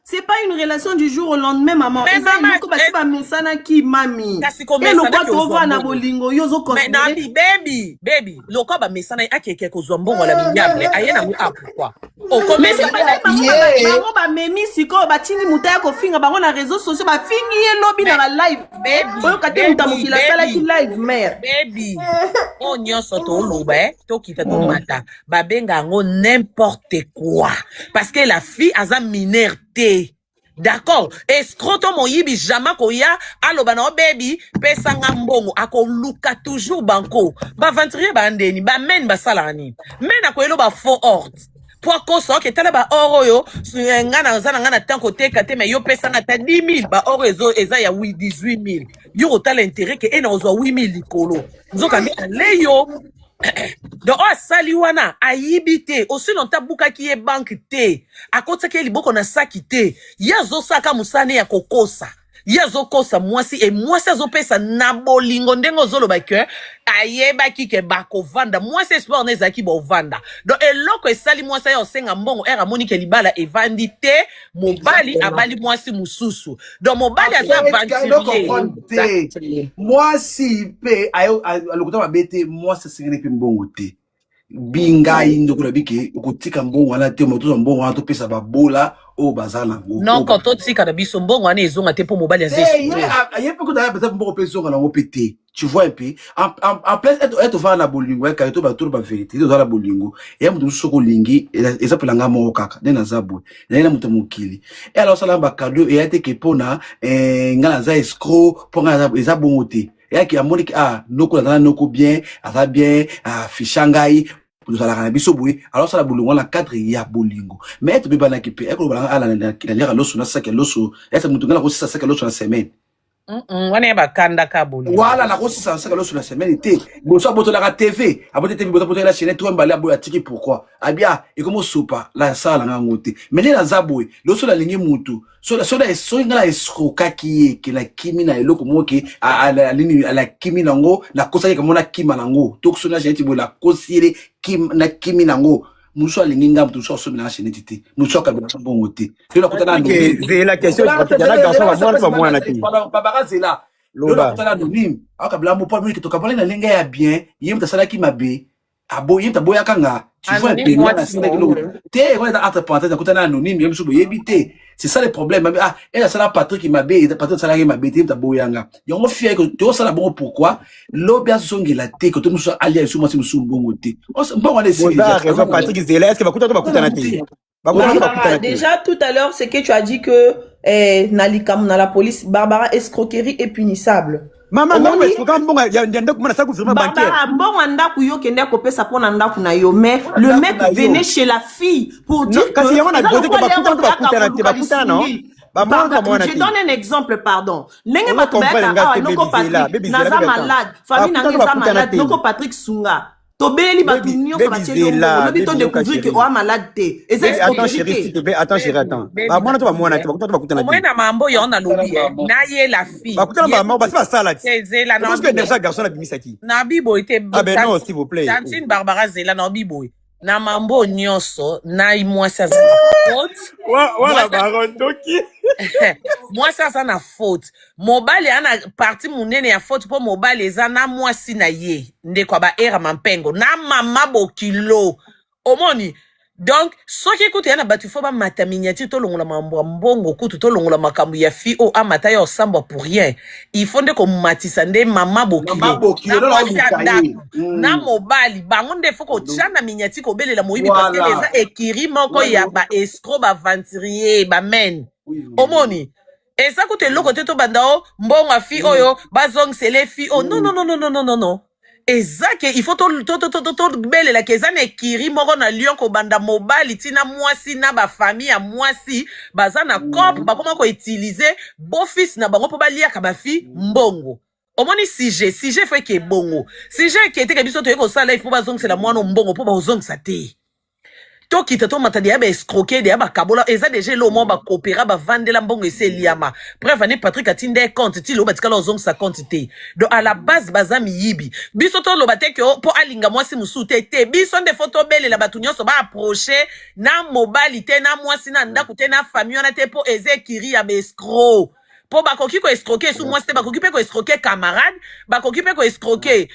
C'est pas une relation du jour au lendemain, maman. Mais Eza mama, eloko basi bamesanaki, mami. Kasi E komesana lokwa ki ozwa tova na mbongo. bolingo, yo ozo Mais considérer. nabi, baby, baby, lokwa bamesana ye, akeke kozwa mbongo na minyable, aye nango a pourquoi Mais okomesa c'est parce que bango bango bamemi sikoyo, batindi moto aya kofinga bango na réseaux sociaux, bafingi ye lobi na balive. Baby, Oyoka te, moto ya baby, mokili asalaki baby. live, mare. Baby, oyo nyonso toloba, tokita, tomata, babenga yango n'importe quoi, parce que la fille aza mineure te, d'accord? Escroc to moyibi, jamais koya aloba na yo: "Baby, pesanga mbongo." Akoluka toujours banko baaventurier, bandeni bamene basalaka nini? Mene akoyelo bafaux ordre po akosa: "Oke, tala baor oyo, nga naza na nga na temps koteka te, mais yo pesanga ata 10 000." Baor eza ya 18 000, yo kotala intérêt ke e na kozwa 8 000 likolo, nzoka nde ale yo. Donc oyo asali wana, ayibi te, aussi longtemps abukaki ye banque te, akotiaki ye liboko na saki te. Ye azosaka mosala ne ya kokosa. Ye azokosa mwasi, e mwasi azopesa na bolingo. Ndenge ozoloba ke ayebaki ke bakovanda, mwasi espoir na ezalaki bovanda. Donc eloko esali mwasi aya osenga mbongo, ere amoni ke libala evandi te, mobali abali mwasi mosusu. Donc mobali aza aventurier. Comprendre te, mwasi mpe alokuta mabe te. Mwasi asengeli mpe mbongo te. Bingai ndoko na bike, okotika mbongo wana te, tozwa mbongo wana, topesa babola oyo baza nango. Noko, totika na biso mbongo wana, ezonga te mpo mobali aza escroc. Ye mpe kuta peza mbongo mpe ezonga nango mpe te, tu vois un peu? En plus ete ovanda na bolingo ya kare to bato bavérité te, oza na bolingo eya moto mosusu. Soki olingi, eza mpela nga moko kaka nde naza boye, naye na moto ya mokili e ala osala bacadeau, eya te ke mpona nga naza escroc, mpo nga eza bongo te. Eyaki amoniki: "Ah, noko naza na noko bien, aza bien, afisha ngai, tozalaka na biso boye." Alors osala bolingo na cadre ya bolingo, mais ete tobebanaki mpe ekoloba nanga ala naliaka loso na saki ya loso. Ese moto ngai nakosisa saki ya loso na semaine? Wana ye bakandaka bolingo. Wala nakosisa saki ya loso na semaine te. Boso abotolaka TV, abote TV, boto abotolaka chaîne to mbale, aboyo, atiki. Pourquoi? Abia ekomi osopa la sala nanga yango te. Mais nde naza boye, loso nalingi mutu, soki ngai na escrokaki ye ke nakimi na eloko moko ke nini, nakimi nango, nakosaki kamo nakima nango, to soki na chaîne boye, nakosi ye, nakimi nango. Mosusu alingi nga, moto mosusu asombi nanga chaîne te, mosusu akabelaka mbongo te. Lelo akutana Zela, question na garçon, bamwana bamwana te. Babaka, zela, lelo akutana anonyme, akabela mo po mingi, tokabala na ndenge ya bien. Ye moto asalaki mabe, ye moto aboyaka nga, tu vois? Mpe nasalaki eloko te wana eza entre parenthèse. Akutana anonyme, ye mosusu boyebi te, c'est ça le problème. Ah, elle asala Patrick mabe, Patrick asalaki mabe te, ye moto aboyanga yango. Fille tozosala bongo pourquoi? Lobi azongela te, kote mosusu alia esu mwasi mosusu mbongo te, mbongo wana esili. Patrick, zela, est ce que bakuta to bakutana te? Barbara, déjà tout à l'heure, c'est que tu as dit que na likambo na la police, Barbara, escroquerie est punissable. Mama, ndako escroquer mbongo ya ndako, mana sako virement bancaire. Barbara, mbongo ya ndako, yo kende kopesa mpona ndako na yo, mais le mec venait chez la fille pour dire que kasi yango na bote ke bakutana to bakutana te, bakutana non? Je donne un exemple, pardon. Ndenge bato bayaka awa: "Noko Patrick, naza malade, famille nanga eza malade, noko Patrick, sunga." Tobeli bato nyonso, batieli yo mbongo, lobi todécouvrir ke oa malade te, eza escroquerie te. Attends chérie, attends, bamwana to bamwana te, bakuta to bakutana te. Omwena mambo yo nalobi na ye, la fille. Bakutana, bamama basi basala ti. Zela. Parce que déjà garçon abimisaki. Na biboye te. Ah ben non, s'il vous plaît. Tantine Barbara, zela, na biboye na mambo nyonso na mwasi aza na faute. Wana barondoki. Mwasi aza na faute, mobali aza na partie monene ya faute, mpo mobali eza na mwasi na ye, ndeko ya baera mampengo na mama bokilo. Omoni? Donc soki kutu ya na bato, ifo bamata miniature, tolongola makambo ya mbongo, kutu tolongola makambo ya fi oyo amata ya osambwa pour rien. Il faut nde komatisa nde mama bokilo na mwasi ya ndako na mobali, bango nde faut kotya na miniature, kobelela moyibi, parce que eza ekiri moko ya baescroc, baaventurier, bamene. Omoni, eza kutu eloko te. Tobanda o mbongo ya fi oyo, bazongisele fi oyo. Non, non, non, non, non, non, non, eza ke il faut tobelelaka. Eza na ekiri moko na Lyon, kobanda mobali ntina mwasi na bafamille ya mwasi, baza na cope, bakoma koutiliser beau-fils na bango mpo baliaka bafi mbongo. Omoni, sujet faut eke bongo, sujet eke eteke biso toye kosala, il faut bazongisela mwana mbongo, mpo bazongisa te. Tokita tomata deya baescroke deya bakabola eza deja eloo moko bakopera bavandela mbongo esi eliama. Preuve ane Patrick atinda ye compte ti lelo batikala ozongisa compte te. Donc à la base baza miyibi. Biso toloba te ke mpo alinga mwasi mosusu te te. Biso nde fo tobelela bato nyonso ba approche na mobali te na mwasi na ndako te na famille wana te mpo eza ekiri ya baescro. Mpo bakoki ko escroquer esu mwasi te, bakoki mpe ko escroquer camarade, bakoki mpe ko escroquer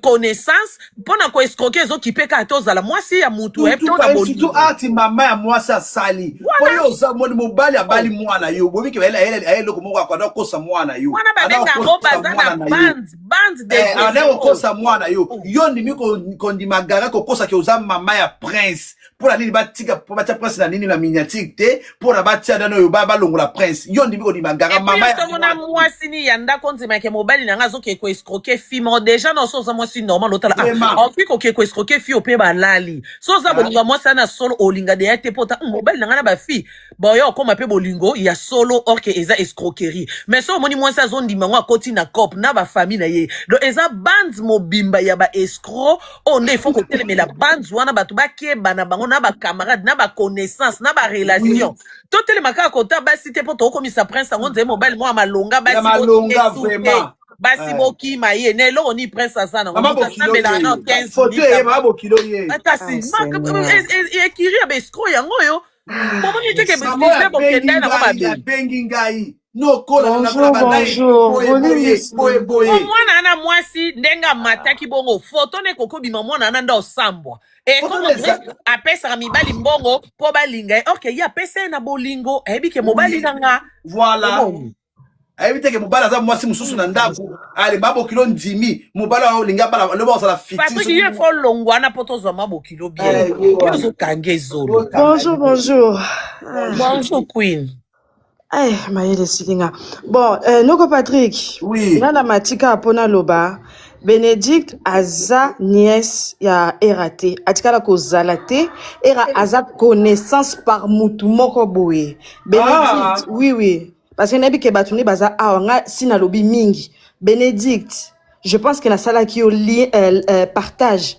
connaissance. Mpo na ko escroquer ezokipe kaka te ozala mwasi ya mutu eh, to na surtout bolingo. Ati mama ya mwasi asali po Wana yo oza moni mobali abali oh. mwana yo bobi ke ayela eloko moko akwanda kokosa mwana yo Wana anda babenga yango kokosa baza na mwana na yo bande bande des eh, anda escrocs. kokosa mwana yo Oh. yo ndimi kondima gara kokosa ke oza mama ya prince mpo na nini batika po batia prince na nini na miniature te mpo na batia nani oyo balongola prince yo ndimi kondima gara Epuis mama yo ya songo na mwana mwasi ni ya ndako ondima ke mobali na nga azoke ko escroquer fille moko deja na oso oza mwasi normal otala ah vraiment okoki koke ko escroquer fille ope balali so oza ah. bolingo ya mwasi ana solo olinga deya te po ota mobali na nga na ba fille boyo okoma pe bolingo ya solo or ke eza escroquerie mais so omoni mwasi azondima yango akoti na cop na ba famille na ye donc eza bande mobimba ya ba escroc oyo nde il faut kotelemela bande wana bato bakeba na bango na ba camarade na ba connaissance na ba Oui relation totelema kaka kota basi te mpo tokokomisa prince yango nzeye mobali mwa malonga ya basi malonga botie su te vraiment basi eh. bokima ye na eloko nini prince aza nango Mama moto bokilo asambelaka ye na 15 foto minutes ye mama bokilo ye kasi Ah, Seigneur. ekiri ya baescro yango oyo bomoni te ke mama oyo bisible abengi bokenda nango ngai mabe abengi ngai nokola Bonjour, nakola banaye bonjour. boye Boni boye biso. boye po boye mwana wana mwasi ndenge amataki bongo foto na ekoki obima mwana wana nde osambwa foto ekoma na eza prince apesaka mibali mbongo mpo balinga ye ok ye apesa ye na bolingo ayebi ke mobali oui na nga voilà omoni ayebi te ke mobali aza mwasi mosusu na ndako ale mabokilo ndimi mobali oyo olingi abala loba ozala fictif Patrick soki ye fo longwa wana mpo tozwa mabokilo bien Eh, ye yo wana ozokanga ezolo okanga Bonjour, bonjour. Ah. Bonjour queen. Eh, mayele esili nga. Bon, noko Patrick, oui nga na matika mpo naloba Bénédicte aza nièce ya Era te. Atikala kozala te. Era aza connaissance par mutu moko boye. Ah Bénédicte, oui oui. Parce que nayebi ke bato nde baza awa nga si nalobi mingi. Bénédicte, je pense que nasalaki yo lien, partage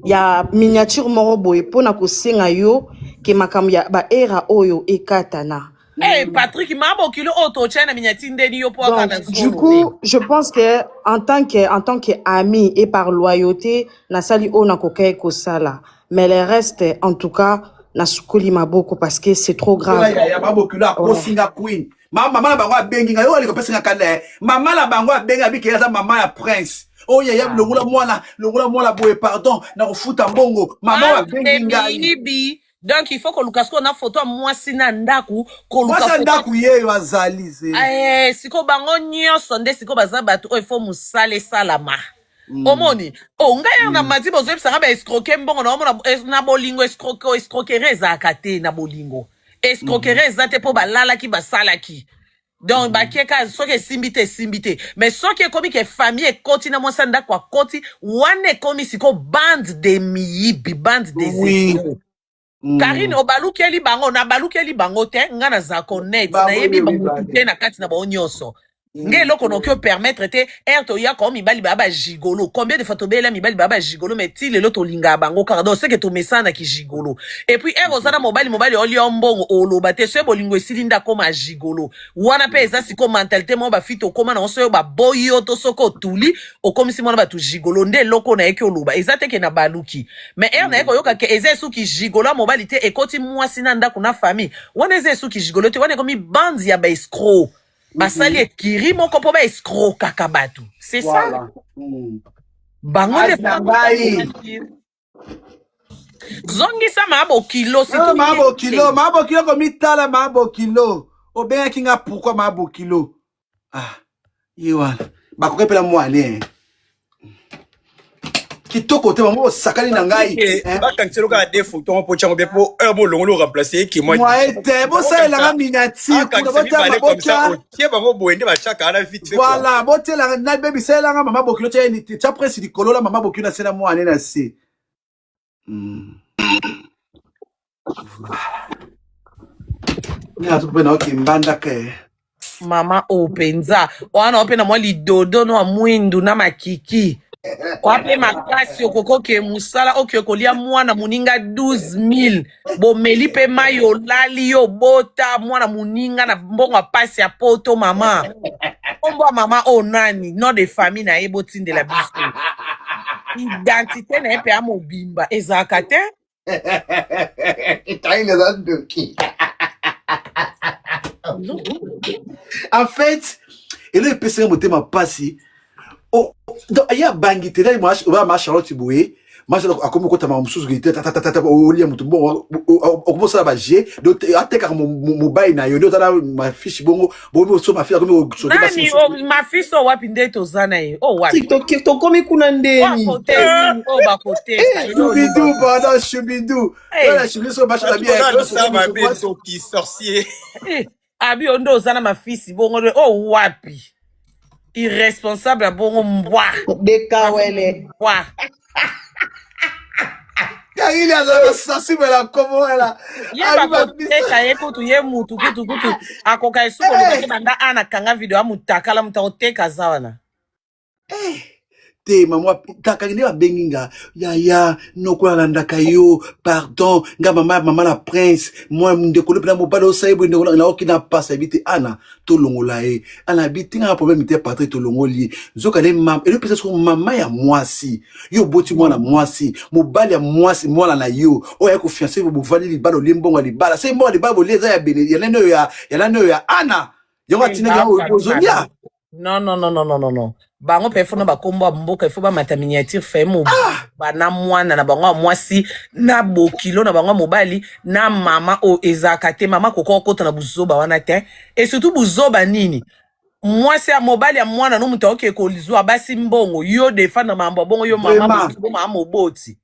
ya miniature moko boye mpona kosenga yo ke makambo ya baera oyo ekatana. Hey, Patrick mabokilo oyo totya na minyati ndeni yo mpo aka Donc, na du zolo te coup, je pense que en tant que ami et par loyauté, nasali oyo nakoki kosala. Mais le reste, en tout cas, nasukoli maboko parce que c'est trop lokola grave. yaya mabokilo Ouais. akosinga queen mama na bango abengi ngai oyo alinga opesinga kanda ye mama na bango abengi abiki aza mama ya prince oyo yaya longola mwana longola mwana boye pardon nakofuta mbongo mama oyo bande abengi ngai miyibi donc il faut koluka sikoyo na foto ya mwasi na ndako koluka mwasi ya foto ndako yeyo azali zela eh, sikoyo bango nyonso nde sikoyo baza bato oyo ifo mosala esalama omoni o ngai awa na mati bozoyebisanga baescroke mbongo na omona na bolingo escroquerie ezalaka te na bolingo escroquerie eza te mpo balalaki basalaki donc bakeka soki esimbi te esimbi te mais soki ekomi ke famille ekoti na mwasi ya ndako akoti wana ekomi sikoyo bande de miyibi bande des oui escrocs Karine obalukeli bango nabalukeli bango te nga naza honnête bango nayebi nde bamutu mibale te na kati na bango nyonso nge eloko noki opermettre te ere toyaka o mibali baya bagigolo combien de fois tobeyela mibali baya bagigolo mais ti lelo tolingaka bango kaka donc seke tomesana na kigigolo et puis ere oza na mobali mobali olia mbongo oloba te soki bolingo esili nde akoma gigolo wana mpe eza sikoyo mentalité moko bafi tokóma nango soki baboyi yo to soki otuli okomisi mwana bato gigolo nde eloko nayeki oloba eza te ke na baluki mais ere naye koyoka ke eza esuki gigolo ya mobali te ekoti mwasi na ndako na famille wana eza esuki gigolo te wana ekomi bande ya baescroc basali ekiri moko mpo baescrokaka bato c'est ça voilà bango nde ati na ngai zongisa mabokilo Non, surtout maa ye bokilo te maa bokilo komitala maa bokilo obengaki nga pourquoi maa bokilo ah ye wana bakoki mpela mwana eh. Kitoko te bango osakani na ngai Patrick bakangisa kaka de photo mpo tiango bien mpo heure bolongoli oremplace ye kimwa mwaye te bosalelanga miniature kuna akangisa botia mibale comme ça mabotya otie bango boye nde batiaka wana vite fait quoi. Voilà botielanga na bebi salelanga mama bokilo tia tia presse likolo la mama bokilo na se na mwana na se. Nga mpe naoki mbandaka eh. Mama oyo mpenza wana oyo mpe na mwa lidodo no ya mwindu na makiki. Wape makasi okoki oke mosala oke kolia mwana moninga 12000 bomeli mpe mai olali yo obota mwana moninga na mbongo ya pasi ya poto mama nkombo ya mama oyo nani nom de famille na ye botindela biso identité na ye mpe ya mobimba ezalaka te. Karine aza ndoki. En fait, eloko epesaka motema mpasi donc ye abangi te nani oba ma Charlotte boye ma Charlotte akomi kokota makambo mosusu te tatatata olia moto bongo okomi osala baje donc atekaka mobali na yo nde oza na mafiche bongo bomi oso mafiche akomi kosote basi nani mosusu o mafisi oyo wapi nde toza na ye oyo wapi Tokomi kuna oyo ndeni. akoteka oyo bakoteka ye oyo Choubidou, pardon, Choubidou. Eh, Voilà, Choubidou, so macha Bato bien. baza na misala mabe ndoki sorcier. eh, abi yo nde oza na mafisi bongo nde oyo wapi irresponsable ya bongo mbwa mafisi Dekawele. mbwa Karine azalaka sensible na kombo wana. ye Abi mafisi. bakoteka ye kutu ye mutu kutu kutu akoka esu koloba te banda ana kanga video ya mutakala mutu akoteka aza wana Te mama kaka nde babengi nga yaya noko alandaka yo pardon nga mama mama la prince mwa ndeko lobi na mobali osali boye ndeko naoki na pasi ayebi te ana tolongola ye ana abi te nga na problème te Patrick tolongoli ye nzoka nde mama elopesa soko mama ya mwasi yo oboti mwana mwasi mobali ya mwasi mwana na yo oyo aye kofiance bovandi libala olie mbongo ya libala se mbongo ya libala bolie eza ya bene ya nani oyo ya ya nani oyo ya ana yango Eh, atindaki yango baoka ozolia mabe non non non non non non non bango mpe fo na bakombo ya mboka ifo bamata miniature fe moba na mwana na bango ya mwasi na bokilo na bango ya mobali na mama oyo ezalaka te mama akoka kokota na buzoba wana te et surtout buzoba nini mwasi ya mobali ya mwana no moto aoke kozwa basi mbongo yo defendre mambo ya bongo yo mama vraiment bokilo mama moboti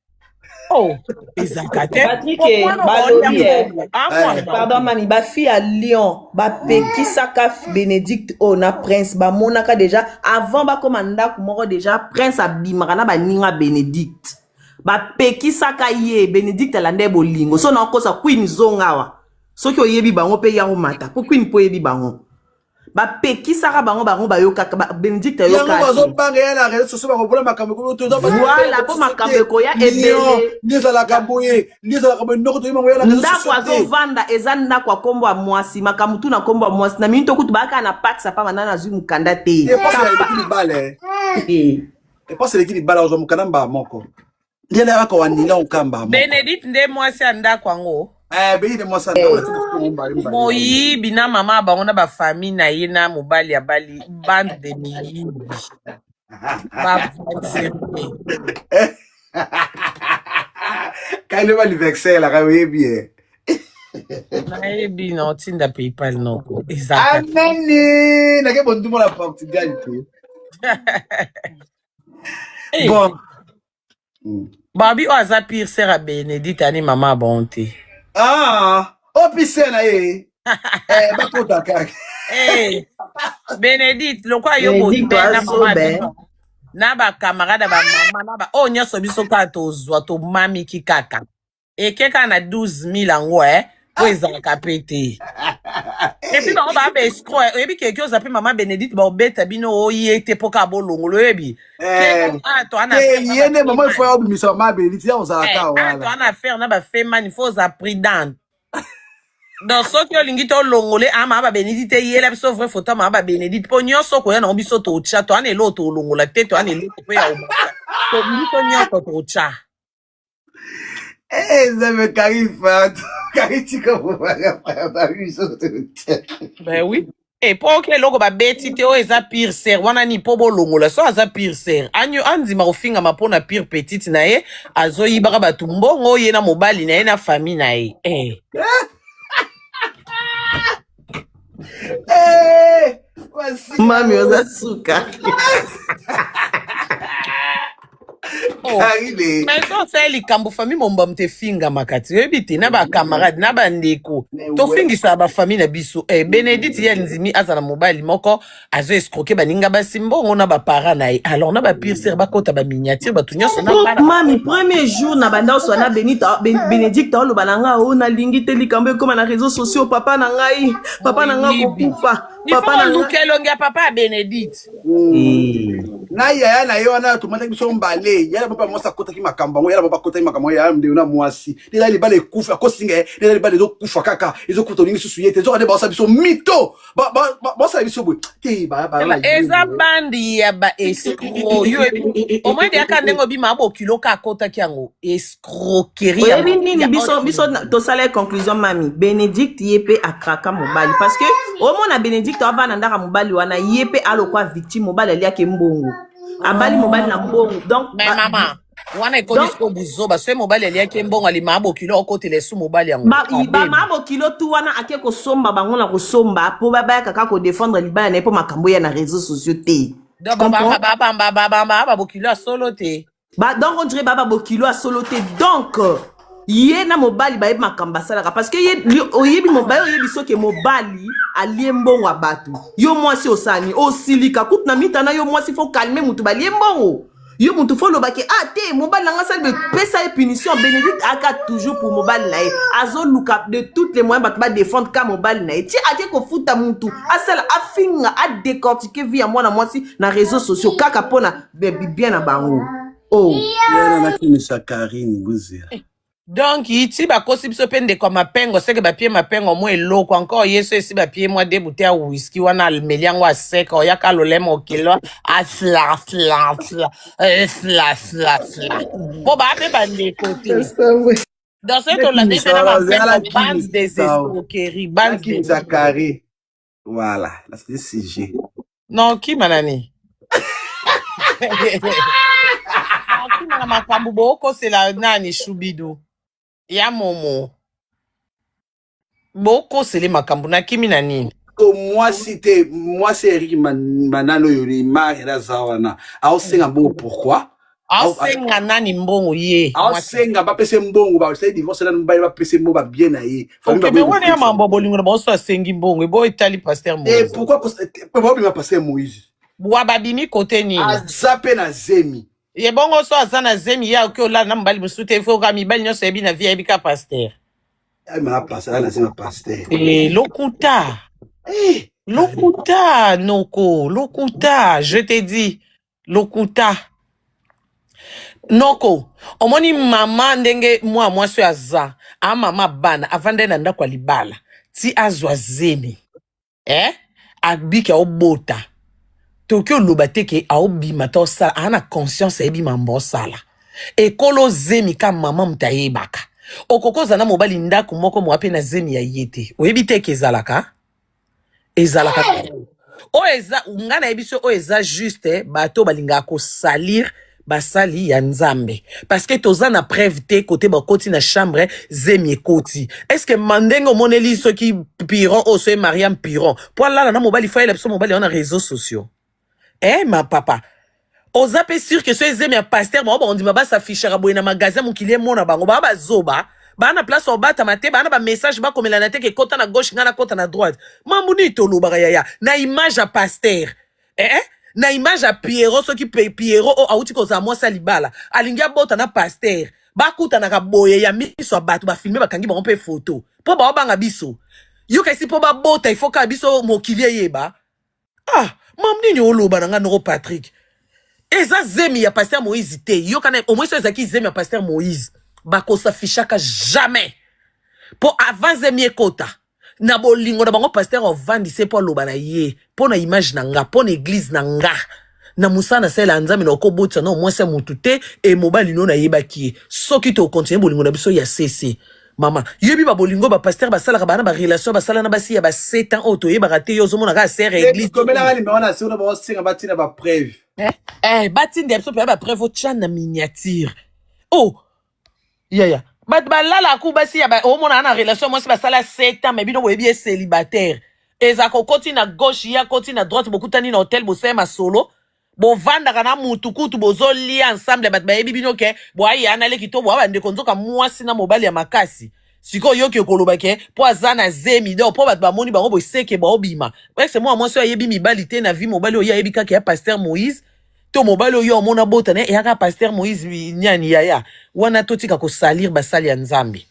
oh ezalaka te Patrick, po mwana okolia balobi eh. mbongo a mwana eh. Pardon baoki mami, ba fille ya Lyon bapekisaka Bénédicte oyo na Prince bamonaka déjà avant bakoma ndako moko déjà Prince abimaka na baninga Bénédicte bapekisaka ye Bénédicte alanda ye bolingo so naokosa Queen zonga awa soki oyebi bango mpe ya komata po Queen mpo oyebi bango bapekisaka bango bango bayokaka Bénédicte yango ayokaka te bazobanga ya na réseau sociaux bakobola makambo ekomi toza bato voilà réseau mpo sociaux makambo te ekoya lion ebele nde ezalaka boye nde ezalaka boye ndoko toyeba yango ya na réseau ndako sociaux te azovanda eza ndako ya nkombo ya mwasi makambo tu na nkombo ya mwasi na mingi tokutu bayaka na pax apamba nani azwi mokanda te epose kapa eleki libala epose eleki libala ozwa mokanda mbaa moko nde nayaka wanila okamba moko Benedict nde mwasi ya ndako yango eh beyi de mwasi ya ndako natika kongo mbale mbale moyibi na mama ya bango na bafamille na ye na mobali ya bali bande de miyibi baaventurier kaile ba anniversaire la oyebi ye nayebi na otinda paypal noko ezalaka te anani nake bondumba na Portugal te Eh, bon babi oyo aza pire sœur ya Benedict ani mama ya bango te ah opise na ye eh bakota kaka Eh, Benedict lokola yo Bénédicte bote na mama ya azobe bino na bakamarade ya bamama na ba oyo nyonso biso kaka tozwa tomamiki kaka eke kaka na 12000 yango e po ezalaka pe te epuis bango baa baescro oyebi keke oza mpe mama Benedicte baobeta bino oye te mpo kaka bolongolo oyebi Eh, ke ah, toa na te affaire na ye nde mama ifo bafemani ya obimisa mama Benedicte ya ozalaka ah, wana toa na affaire na bafemani fo oza prudente donc soki olingi tolongole a mama babenedicte te yela biso vrai photo ya mama babenedicte mpo nyonso okoya nango biso totya toa na eloko tolongola te toa na eloko mpe ya obaka to biso nyonso totya Eh, Nzambe Karine pardon Karine tika kobanga biso te ben oui e mpo oke eloko babeti te oyo eza pire sœur wana ni mpo bolongola so aza pire sœur anyo andima kofingama mpo na pire petite na ye azoyibaka bato mbongo ye na mobali na ye na famille na ye eh. Eh, wasila mami oza suka Oh. Karine mais so osali likambo famille momba moto efingamaka ti oyebi te na bacamarade na bandeko mais ouais tofingisaka bafamille na biso eh, Benedicte ye andimi aza na mobali moko azo escroke baninga basi mbongo na baparent na ye alors na bapire sœur bakota baminiature bato nyonso na bana mami premier jour na banda oswa na Bénédicte aoloba na ngai o nalingi te likambo ekóma na réseau sociaux papa na ngai papa na ngai moyibi akokufa Il faut Papa na nga. koluka elongi ya papa ya Benedicte. Na yaya na ye wana tomataki biso mbale, yaya na papa mwasi akotaki makambo yango, yaya na papa akotaki makambo yango, yaya ndeko na mwasi nde eza libala ekufa, akosinga ye nde eza libala ezokufa kaka, ezokufa, tolingi susu ye te, ezoka nde baosala biso mito, baosala biso boye te. Eza bandi ya ba escroc. Yo oyebi au moins deyaka ndenge obima abokilo ka akotaki yango escroquerie ya Oyebi nini ya biso haute biso niveau. Tosala ye conclusion, mami Bénédicte ye mpe akraka mobali, parce que omona Bénédicte avanda ndaka mobali wana, ye mpe alokwa victime. Mobali aliaki mbongo, abali mobali na mbongo, donc Mais mama wana ekoni donc siko buzoba. Soki mobali aliaki mbongo, alima abokilo, okotela esu mobali yango abemi. Bama bokilo tu wana ake kosomba bango na kosomba mpo bayaka kaka kodéfendre libala na ye, mpo makambo ya na réseaux sociaux te. Tu Donc comprends? Babamba babamba babokilo ya solo te. Ba, donc on dirait baba bokilo ya solo te. Donc ye na mobali bayebi makambo basalaka, parce que ye oyebi mobali, oyebi soki mobali alie mbongo ya bato. Yo mwasi osani osilika kutu na mitana. Yo mwasi, faut calmer mutu balie mbongo. Yo mutu faut olobaki: "Ah te, mobali nanga asali boye, pesa ye punition." Bénédicte aka toujours pour mobali na ye, azoluka de toutes les moyens bato badéfendre ka mobali na ye, ti ake kofuta mutu asala afinga, adécortique vie ya mwana mwasi na réseaux sociaux kaka mpona bien na bango. Oh. Yana nakimisa Karine Buzela. Donc iti bakosi biso mpe ndeko ya mapengo seke bapie mapengo mwa eloko encore. Ye so esi bapie mwa de bute ya whisky wana, ameli yango, aseka, oyaka lolemo okilo, afla fla fla, fla fla fla, mpo baa mpe bandeko te. Donc soki tolandi mpe na mapengo, bande des escroqueries, bande des Nakimisa Karine, voilà, là c'est sujet. Non, okima nani? Okima na makambo bookosela nani? Shubidu ya momo, bokosele makambo, nakimi na nini? Ko mwasi te, mwasi Erik Manano oyo image aza wana, aosenga mbongo pourquoi? Aosenga nani mbongo? Ye mwasi? Aosenga bapesa mbongo, basali divorce nanu, mobali bapesa mbongo babien na ye famille. Ok, mais wana ya mambo ya bolingo na bango, so asengi mbongo ebo etali pasteur Et Moïse. pourquoi babima pasteur Moïse? Wa babimi kote nini? Aza mpe na zemi. Ye bongo so aza na zemi, ye akoki olala na mobali mosusu te? Ifo kaka mibali nyonso ayebi na vie, ayebi ka pasteur. Ayima na pasteur, aza na zemi ya pasteur. E, lokuta. Eh, Lokuta noko, lokuta, je te dis, lokuta noko. Omoni mama ndenge mwa mwasi oyo aza amama bana, avandai na ndako ya libala ti azwa zemi, eh? Abiki, aobota, toki oloba te ke aobima te, osala aa na conscience, ayebi mambo osala ekolo zemi ka mama moto ayebaka. Okoki ozala na mobali ndako moko moa mpe na zemi ya ye te, oyebi te ke ezalaka, ezalaka oyo eza nga nayebi so oyo eza juste. Bato balingaka kosalir basali ya Nzambe parce que toza na preuve te. Kote bakoti na chambre, zemi ekoti, est ce que ma ndenge omoneli soki Piron oyo, soki Mariam Piron mpo alala na mobali, fo ayela biso mobali wana na réseaux sociaux? Eh, ma papa, oza mpe sûr que so ezemi ya pasteur, bango bakondima basafishaka boye na magasin, mokili emona bango baa bazoba, baa na place obatama te, baa na bamessage bakomelana te ke kota na gauche, ngai nakota na droite. Mambu nini tolobaka yaya na image ya pasteur, eh? Na image ya Pierrot, soki Pierrot oyo awuti kozala mwasi ya libala, alingi abota na pasteur, bakutanaka boye ya miso ya bato, bafilme, bakangi bango mpe foto mpo baobanga biso. Yoka esi mpo babota, ifo kaka biso mokili eyeba. Ah, mam nini oloba na nga noko Patrick? Eza zemi ya pasteur Moïse te. Yoka na au moins so ezalaki zemi ya pasteur Moïse, bakosafishaka jamais, mpo avant zemi ekota na bolingo na bango, pasteur ovandise mpo aloba na ye mpo na image na nga, mpo na église na nga, na mosala nasalela ya Nzambe, na okobotisa na mwasi ya motu te. E mobali no nayebaki ye, soki tokontinue bolingo na biso ya cc mama, yebi babolingo bapasteur basalaka, bana barelation basala na basi ya ba 7 ans oyo toyebaka te. Yo ozomona kaka sere ya église. Komelaka nimero na se wana, baosenga batina bapreuve. Eh, batinda biso mpenza bapreuve, otya na miniature. Oh yaya, bato balala ku basi ya omona na relation mwasi basala 7 ans, mais bino boyebi ye célibataire. Ezalaka okoti na gauche, ye akoti na droite, bokutani na hotel, bosala masolo, bovandaka na mutu kutu, bozolia ensemble, bato bayebi bino ke boaya na leki to boa bandeko, nzoka mwasi na mobali ya makasi. Sikoyo yoki okoloba ke mpo aza na zemi, donc mpo bato bamoni bango boseke baobima ese mwa mwasi oyo ayebi mibali te na vie, mobali oyo ayebi kaka ya pasteur Moïse, to mobali oyo omona bota na ye eyaka pasteur Moïse. Nyani yaya wana, totika kosalir basali ya Nzambe.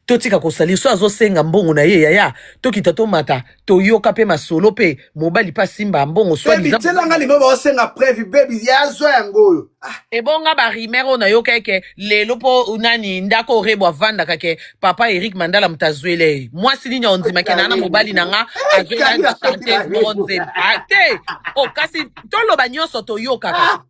Totika kosalir so azosenga mbongo na ye yaya, tokita tomata, toyoka mpe masolo mpe mobali mpe asimba mbongo soit Baby, disant. tiela nga limbo baosenga preuve, baby, ya zwa yango oyo. Ah, Ebonga barimere oyo nayoka ke lelo mpo nani ndako orebo avandaka ke papa Eric Mandala moto azwele ye mwasi nini ondimake na na mobali na nga azwela Karine akoti chanteuse moko barebo. nzembo. Ah, te o kasi toloba nyonso toyokaka,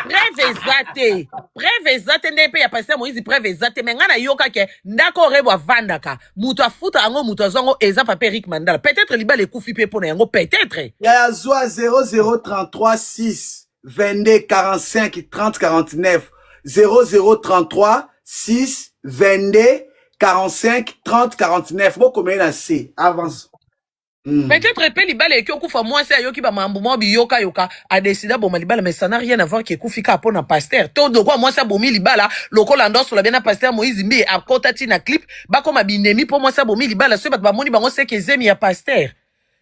preuve eza te, preuve eza te. Nde mpe ya pasteur Moïse, preuve eza te. Me ngai nayoka ke ndako orebo avandaka, moto afuta yango, moto azwa yango eza papa Eric Mandala. Peut-être libala ekufi mpe mpo na yango, peut-être. Ya zwa 0033 6 22 45 30 49, 0033 6 22 45 30 49. Bokomeli na c avance. Peut-être mpe libala eki okufa, mwasi ayoki bamambo mwa biyokayoka, adécider aboma libala. Mais ça n'a rien à voir ke ekufi kaka mpo na pasteur to lokwa mwasi abomi libala, lokola ndosola bien na pasteur Moïse Mbi akota ti na clip, bakoma binemi mpo mwasi abomi libala. Soki bato bamoni bango seke ezemi ya pasteur,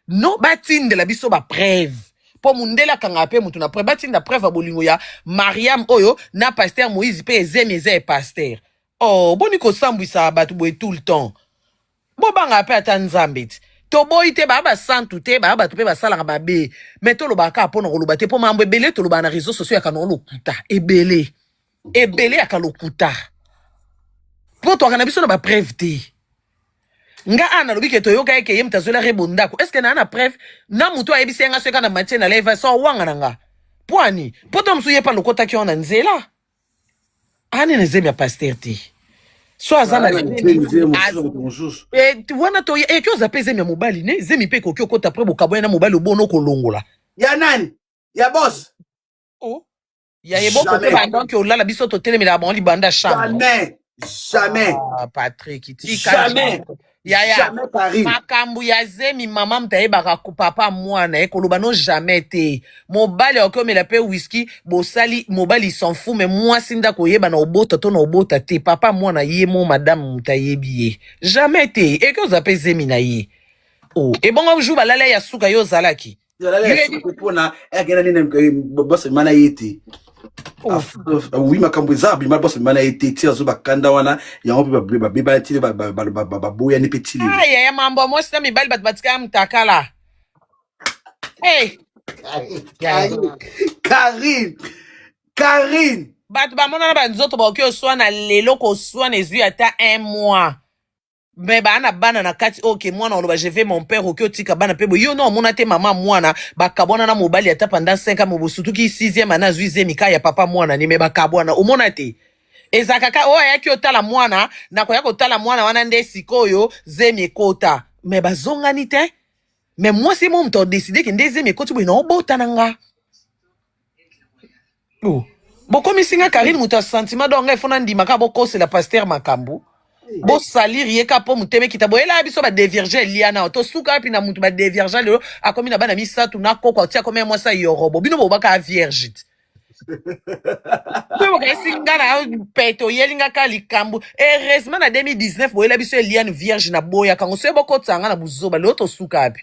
no batindela biso bapreuve, mpo mundele akangaka mpe mutu na preuve. Batinda preuve ya bolingo ya Mariam oyo na pasteur Moïse, mpe ezemi eza ya pasteur. Oh, boni kosambwisa bato boye tout le temps? Bobangaka mpe ata Nzambe ti. Toboyi te, baya basantu te, baya bato mpe basalaka mabe, me tolobaka kaka mpo na koloba te, mpo mambo ebele tolobaka na réseau sociaux yaka na lokuta ebele ebele, yaka lokuta, mpo twaka na biso na bapreuve te. Nga a nalobi ke toyoka eke ye moto azwela Rebo ndako, est ce que naa na preuve na moto ayebisi ye nga soki na matie na leva so awanga na nga mpo ani mpo to mosusu ye mpe alokotaki wana na nzela ani na zemi ya pasteur te, so aza na zemi mosusu, moto mosusu. Wana to eki oza mpe zemi ya mobali ne, zemi mpe ekoki okota après bokaboya na mobali, obona okolongola. Ya nani? Ya boss? Oh. Ya eboko mpe Jamais. Bandoki olala biso totelemelaka bango libanda chambre. Jamais, jamais. Ah, Patrick, tika. Jamais. Yaya. Jamais, Paris. Makambo ya zemi, mama moto ayebaka papa mwana ye koloba no jamais te. Mobali akoki omela mpe whisky, bosali mobali s'en fout, me mwasi nde akoyeba na obota to na obota te. Papa mwana ye mo madame moto ayebi ye, jamais te. Eke oza mpe zemi na ye. Oh, ebongo jour balala ya suka, yo ozalaki? Alala ya suka mpona akenda nini, boss abima na ye te. Oh. Wi, makambo eza abima, boss abima na ye te ti azo bakanda wana yango mpe babebana ti baboyani mpe ti lelo. Ah, yaya, mambo ya mwasi na mibali, bato batikala mutakala. Hey, yaya. Karine, Karine. Bato bamonana banzoto, bakoki oswana lelo, koswana ezwi ata un mois, me baa na bana na kati. Oke mwana oloba je vais mon père, oki otika bana mpe boye. Yo no omona te mama mwana bakabwana na mobali ata pendant 5 ans, mobosutuki 6e année azwi zemi ka ya papa mwana ni, me bakabwana, omona te? Ezalaka kaka oyo ayaki otala mwana, nakoya kotala mwana wana nde sikoyo zemi ekota, me bazongani te. Me mwasi mo moto adécider ke nde zemi ekoti boye na obota na nga. Oh. Bokomisi nga Karine moto ya sentiment, donc ngai fona ndima kaka bokosela pasteur makambo, bosaliri ye kaka mpo motema ekita. Boyelaka biso badévierge Eliana awa, tosuka wapi na mutu badévierge? Lelo akomi na bana misato na koko atia, akomi ya mwasi ya yorobo. Bino bobaka vierge te mpe bokayesi nga na pete, oyeli nga kaka likambo. Heureusement na 2019 boyela biso Eliane vierge na boyaka yango. Soki bokotisa nga na buzoba lelo, tosuka wapi?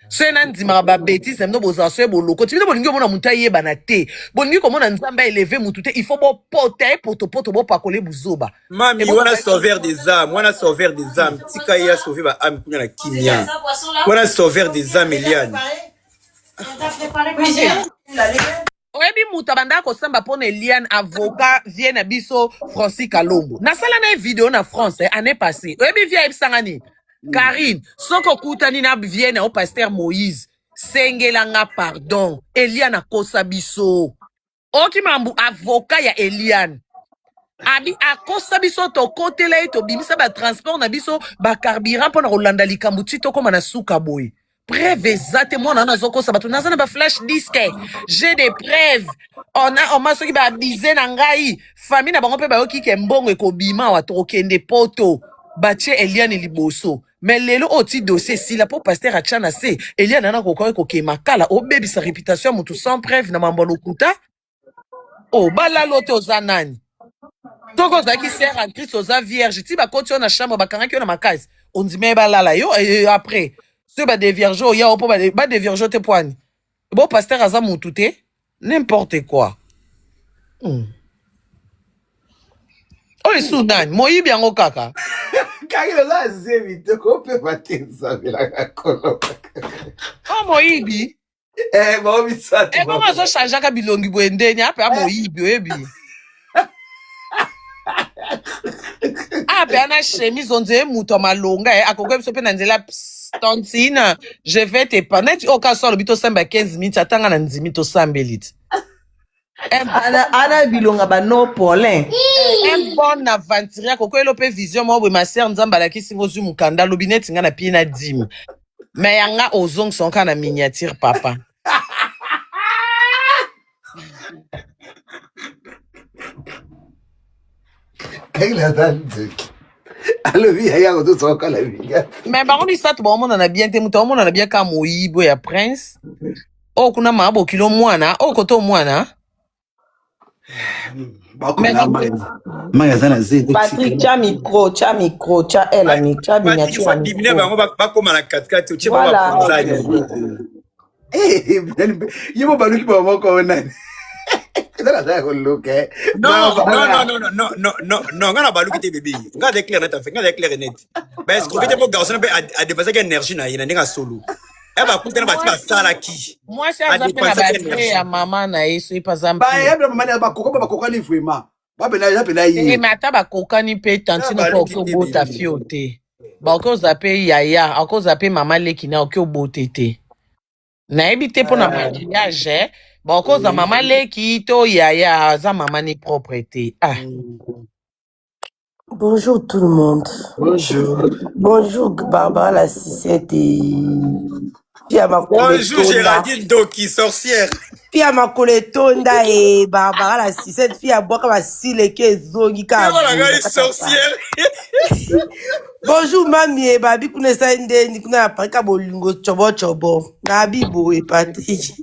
Soki nandimaka babêtises na bino, bozala soki boloko ti bino bolingi komona motu ayebana te, bolingi komona Nzambe aélever mutu te, il faut bopota ye potopoto, bopakole buzoba. Mami wana sauveur des âmes, wana sauveur des âmes, tika ye asauve baâme kuna na kimia. Wana sauveur des âmes, Eliane. Oyebi moto abandaka kosamba mpo na Eliane, avocat vie na biso Francis Kalombo. Nasala na ye video na France, eh, année passée. Oyebi vie ayebisanga nini? Karine, soki okutani na vie na yo pasteur Moïse, sengelanga pardon, Eliane akosa biso. Oki mambu avocat ya Eliane abi akosa biso, tokotela ye, tobimisa batransport na biso, bacarburant mpo na kolanda likambo ti tokóma na suka boye. Preuve eza te. Mwana wana azokosa bato. Naza na baflash disk, j'ai des preuves. Ona oma soki baabize na ngai, famille na bango mpe bayoki ke mbongo ekobima awa, tokokende poto, batie Eliane liboso. Me lelo oyo ti dossier esila mpo pasteur atya na se, Eliane ana kokoki kokema kala. Obebisa réputation ya motu sans preuve na mambo ya lokuta. O balalo te, oza nani? Soki ozalaki sœur en Christ, oza vierge ti bakoti yo na chambre, bakangaki yo na makasi, ondima ye balala yo. Après soki badévierge, oya o mpo badévierge yo te poani bo pasteur aza mutu te. N'importe quoi. Oyo esu nani? Moyibi yango kaka. Karine oza zemi te kopema te nzambelaka kolo. Oh moyibi. Eh, bango misato. Eh, bongo azo changeaka bilongi boye ndeni ape a moyibi oyebi. Ape ana chemise on dirait moto ya malonga eh, akoki biso mpe na nzela pss, tantine je vais te pa neti oyo kaka so alobi tosamba 15 minutes atanga na ndimi tosambeli ti. Un Ana, ana bilonga ba no Paulin. un bon aventurier akokwela mpe vision moko boye ma sœur nzambe alakisi ngo ozwi mokanda alobi neti nga na pie na dime me yanga ozongisa ngo kaka na miniature papa Karine aza ndoki. Alobi yaya kozosaka na biga. me bango misato baomonana bien te moto aomonana bien kaka moyibi oyo ya prince oyo kuna maa bokilo mwana oyo koto mwana Bakomela mai. Mai aza na zelo. Patrick, tya micro, tya micro, tya elle ami, tya Patrick, miniature faut ya diminuer micro. bango bakóma na katikati otie bango Voilà. bapanzani. Eh, ye mo baluki bango moko nani. Eza na ya koluka. eh. Non, non, Barbara. non, non, non, non, non, non, nga na baluki te bébé. Nga aza clair net en fait, nga aza clair et net. Ba escroquer te po garçon pe a dépensaki énergie na ye na ndenge ya solo. E bakutana basi basalaki. mwasi aza mpe na Adépensaki batre énergie. ya mama na ye soki mpe aza mpio Ba mama na bakoko ba bakokani vraiment. Ba bena ya bena Eh, ye. me ata bakokani mpe Nga tantine mpo baluki okoki te obota bébé. fio te baoki oza mpe yaya akoki oza mpe mama leki na okoki obote te nayebi te mpo na mariage eh, baoki oza mama leki to yaya aza mama ni propre te ah Bonjour tout le monde. Bonjour. Bonjour Barbara la sucette et Pia makolo Bonjour etonda. Géraldine Doki, sorcière. Pia makolo etonda e Barbara la sucette fille abwaka basileke ezongi kaka Keba na boye na ngai kati ya sorcière. Bonjour mami e babi kuna esali ndeni kuna na parika bolingo chobo chobo. Nabi boye Patrick.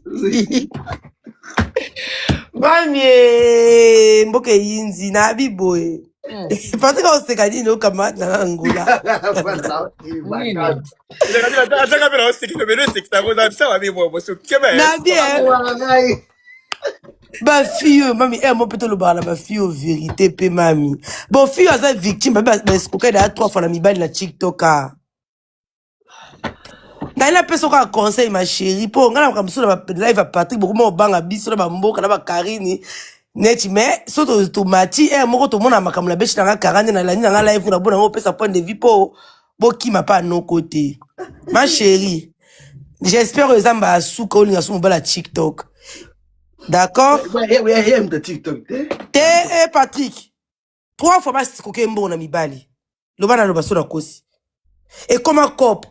Mami e mboka eyinzi nabi boye. Patrick oseka nini okamata na Angola. Nini Géraldine ataka mpe na osekisa mpe osekisa yango oza bisa mabe mwa boso keba ya Nabi eh. bafille oyo mami eh, mo mpe tolobaka na bafille oyo vérité mpe mami bon fille oyo aza victime babi baescroka daya trois fois na mibali na tiktok a ngai napesa kaka conseil ma chérie mpo ngai na makambo mosusu na ba live ya patrik bokoma obanga biso na bamboka na bakarini neti mais so tomati eh, moko tomona makambo na beti na nga kara nde nalandi na nga live na bona ngo opesa point de vue mpo bokima mpa noko te ma chérie j'espère oyo eza mbala suka olinga so mobala tiktok d'accord Ye mutu ya TikTok te. te eh, Patrick trois fois basikoke mbongo na mibali loba na loba so nakosi ekoma cop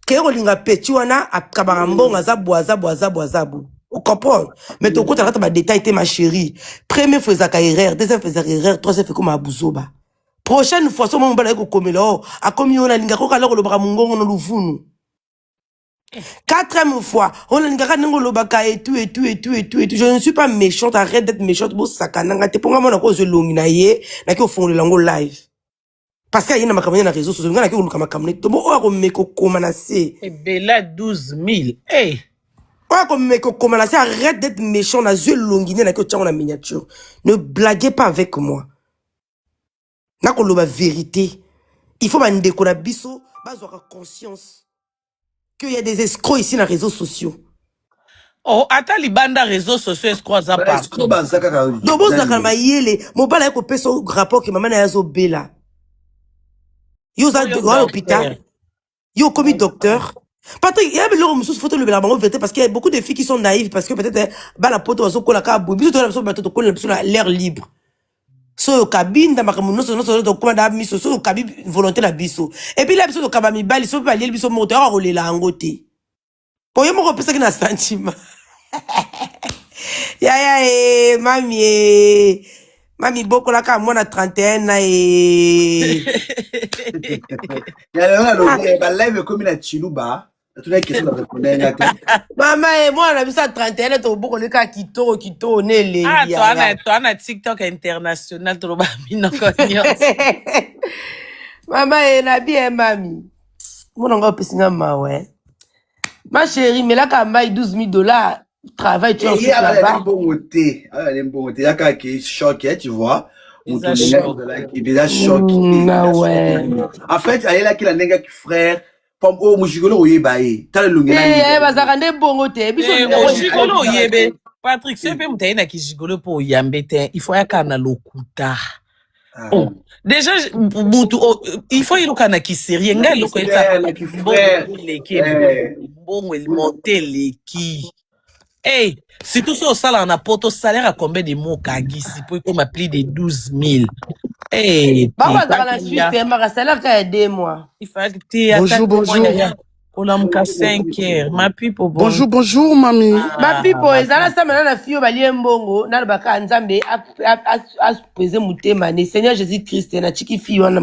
keye kolinga peti wana akabaka mbongo aza bo aza bo aza bo aza bo ocomprendre mais tokota na kati ya badetail te ma chérie première fois ezalaka erreur deuxième fois ezalaka erreur troisième fois ekoma ya buzoba prochaine fois so mwa mobali aye kokomela o akomi yo nalingaka okala kolobaka mongongo na luvunu Quatrième fois, on a ngaka ndenge olobaka et tout et tout et tout et tout et tout. Je ne suis pas méchante, arrête d'être méchante. Bosaka nanga te ponga mona ko elongi na ye, naki ofongolela yango live. Parce que aye na makambo na réseaux sociaux, nga naki koluka makambo ne. Tombo oyo akomeka kokoma na se. ebela 12 000 hey. Oyo akomeka kokoma na se, arrête d'être méchant na zwe elongi nde naki otiango na miniature. Ne blaguez pas avec moi. Nakoloba vérité. Il faut bandeko na biso bazwaka conscience qu'il y a des escrocs ici na réseaux sociaux. Oh, ata libanda réseaux sociaux escroc aza Ba escroc partout baza kaka Donc bozalaka na nani. mayele mobali aye kopesa yo rapport ke mama na ye azobela yo oza oyo oza na hôpital docteur yo okomi docteur Patrick, il y a biloko mosusu faut tolobela bango vérité parce qu'il y a beaucoup de filles qui sont naïves parce que peut-être eh, bana poto bazokola kaka boye biso toyala biso bato tokolela biso na l'air libre soki okabi nda makambo nyonso nyonso tokoma na miso soki okabi volonté na biso epuis la biso tokaba mibali soki balieli biso moko toyaka kolela yango te po ye moko opesaki na sentiment yaya e mami e mami bokolaka mwana 31 na e Ya lelo nalobi eh, ba live ekomi na Tshiluba. Natunaki question na répondre nga te. mama e mwana na biso ya 31 tobokola kaka kitoko kitoko na ah elengi toana yaya toana tiktok international toloba minoko nyonso mama e na bien mami mwana nga opesi nga mawa eh. Ma chérie, melaka mai 12 000 dollars. Travail, tu Eh, ensuite ye azali là-bas. mbongo te. Azali mbongo te. Yaka ke choc, eh, tu vois. Moto Eza ndenge choc. ozalaki eza choc. Ah ouais. En fait, ayelaki na ndenge yaki frère po oyo mojigolo oyeba ye, tala elongi na Eh, eh, bazalaka nde bongo te, biso Eh, olingaka gigolo oyebe Patrick, soki mpe moto aye na kigigolo mpo oyambe te, il faut ayaka na lokuta. Oh, déjà mutu il faut eluka na kiserie. Ngai eloko frère, na kifrère. mbongo eleki, mbongo monte eleki. Hey, surtout so osalaka na poto, salaire ya combien de mois okangisi po ekoma plus de 12 000? Hey, Bango bazalaka na Suisse te, maka salaire kaka ya 2 mois. Te ata Bonjour, bonjour. Kolamuka 5 heures, ma pipo, bon. Bonjour, bonjour, mamie. Bapipo ezala sama na fio balie mbongo, nalobaka Nzambe apese motema ne Seigneur Jésus Christ natiki fille wana.